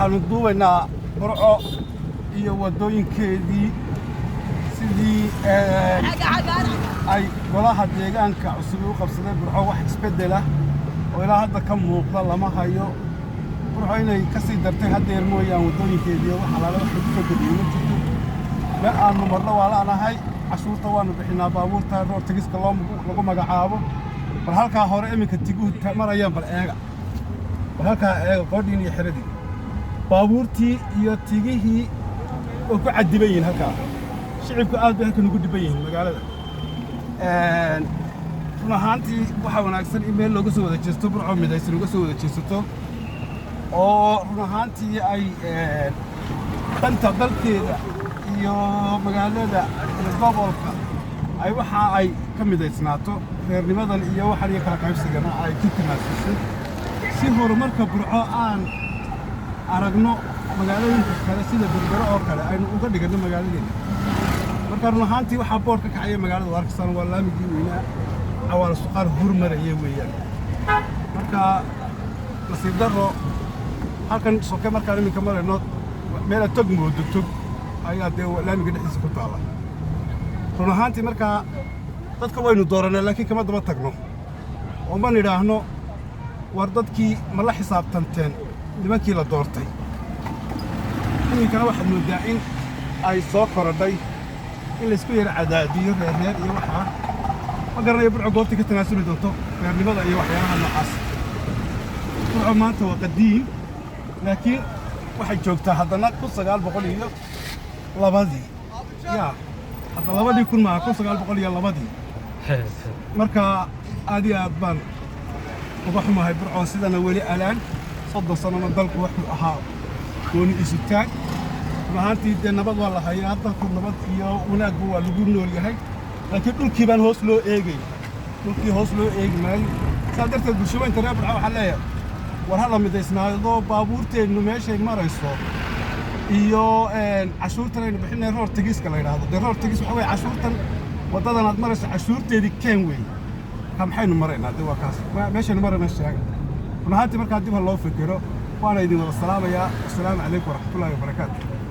Waxaanu duubaynaa Burco iyo waddooyinkeedii, sidii ay golaha deegaanka cusub u qabsaday Burco. Wax isbeddela oo ilaa hadda ka muuqda lama hayo. Burco inay ka sii dartay haddeer mooyaan, waddooyinkeedii wax alaale wax lagu soo kordhiyey ma jirto. Meel aanu marno waa la'nahay. Cashuurta waanu bixinaa, baabuurta road tax-iska loo lagu magacaabo. Bal halkaa hore iminka tiguhu marayaan, bal eega, bal halkaa eega, qoodhiin iyo xiradii baabuurtii iyo tigihii way ku cadiban yihiin halkaa. Shicibku aad bay halkan ugu dhiban yihiin magaalada. Run ahaantii, waxaa wanaagsan in meel looga soo wada jeesto, Burco midaysan uga soo wada jeesato, oo run ahaantii ay danta dalkeeda iyo magaalada iyo gobolka ay waxa ay ka midaysnaato, reernimadan iyo waxan iyo kala qaybsigana ay ku tanaasuso, si horumarka Burco aan aragno magaalooyinka kale sida Berbere oo kale aynu uga dhiganno magaaladeena. Marka run ahaantii, waxaa boor ka kacaya magaalada waa arkaysaan, waa laamigii weynaa Cawaala Suqaar hormaraya weeyaan. Marka nasiib darro, halkan soke markaan iminka marayno, meelaad tog moodo tog ayaa dee laamiga dhexdiisa ku taalla run ahaantii. Markaa dadka waynu dooranaa, laakiin kama daba tagno oo ma nidhaahno, "War dadkii ma la xisaabtanteen nimankii la doortay?" Iminkana waxaad mooddaa in ay soo korodhay in laysku yara cadaadiyo reerreer iyo waxaa. Ma garanayo Burco goobtii ka tanaasuli doonto reernimada iyo waxyaalaha noocaas. Burco maanta waa qadiim, laakiin waxay joogtaa haddana 1902-dii. Yaa hadda 2000 maaha, 1902-dii. Marka aad iyo aad baan uga xumahay Burco sidana weli alaan 30 sanona dalku wuxuu ahaa gooni isutaag. Run ahaantii dee nabad waa la hayaa, dalku nabad iyo wanaagba waa lagu nool yahay, laakiin dhulkii baan hoos loo eegay, dhulkii hoos loo eegi maayo. Saa darteed bulshooyinka reer Burco waxaa leeyahay, war hala midaysnaado. Baabuurteennu meeshay marayso iyo cashuurtan aynu bixinay, road tax-iska la yidhaahdo, dee road tax waxa weye cashuurtan waddadan aad marayso cashuurteedii keen weeye. Marka maxaynu maraynaa? Dee waa kaas meeshaynu marayna sheega. Run ahaantii, markaa dib ha loo fekero. Waana idin wada salaamayaa. Wasalaamu calaykum waraxmatullaahi wabarakaatu.